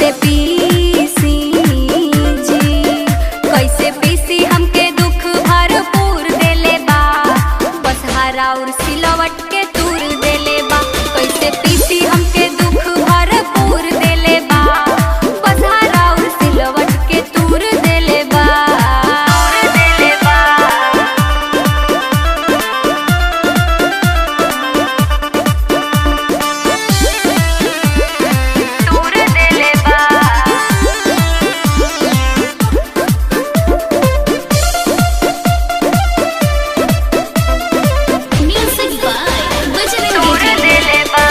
कैसे पीसी जी, कैसे पीसी हमके दुख भरपूर देले बा। बस हरा और सिलवट के तूर देले बा। कैसे पीसी हमके दुख भरपूर देले बा। बस हरा और सिलवट के तूर देले बा, तूर देले बा। तूर देले बा। Music by Bajrangi तूर जी। देले बा।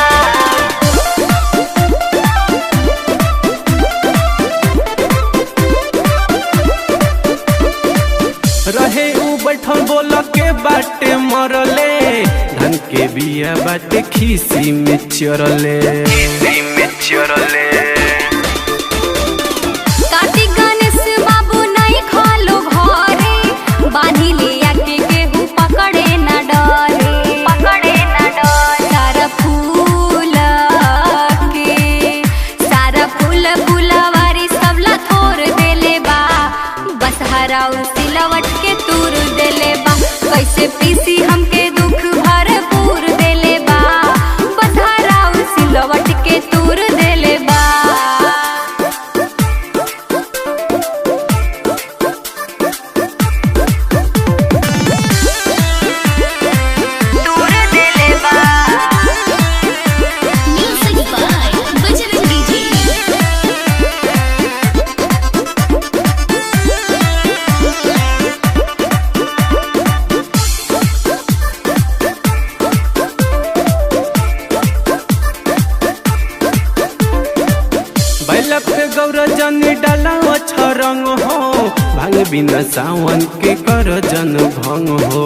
रहे उ बैठल बोल के बाटे मरले, धान के बिया बाटे खीसी में चोरले, खीसी में चोरले। कार्तिक गणेश बाबू नहीं खालो घरे, बांधी लिया के केहू पकड़े न डरे, पकड़े न डरे। सारा फूल के, सारा फूल फुलवारी सबला थोर देले बा। बस हरा और सिलवट के तूर देले बा। कैसे पीसी हमके दुख भरपूर देले बा। बस हरा और सिलवट के तूर देले बा। तूर देले बा। Music by Bajrangi जी। बैल पे गौर जन डाला अच्छा रंग हो, भांग बिना सावन के कर जन भंग हो।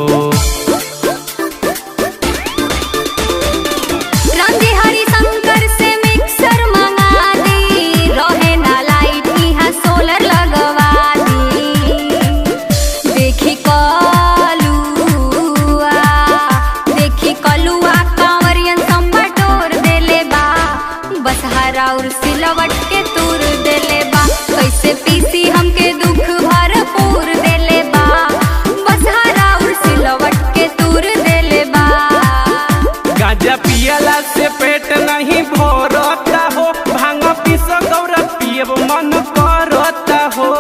रामजी हरि शंकर से मिक्सर मंगा दी, रहे ना लाइट इहाँ सोलर लगवा दी। देखी कलुआ, देखी कलुआ कांवरियन संभा तोर देले बा। बस हरा और सिलवट के तूर देले बा। कैसे पीसी हमके दुख भरपूर देले बा। बस हरा और सिलवट के तूर देले बा। गांजा पियला से पेट नहीं भरता हो, भांग पीस गौर पियब मन करता हो,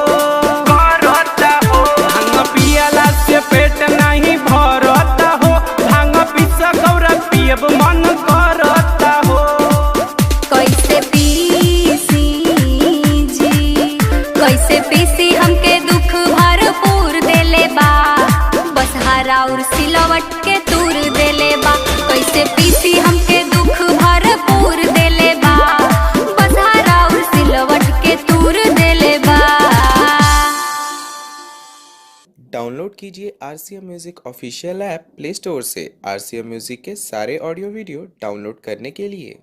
करता हो। भांग पियला से पेट नहीं भरता हो, भांग पीस गौर पियब मन करता हो। कैसे पीसी जी, कैसे पीसी हमके दुख भरपूर देले बा। बस हरा और सिलवट के तूर देले बा। कैसे पीसी हमके दुख भरपूर देले बा। बस हरा और सिलवट के तूर देले बा। डाउनलोड कीजिए RCM music official app play store से RCM music के सारे ऑडियो वीडियो डाउनलोड करने के लिए।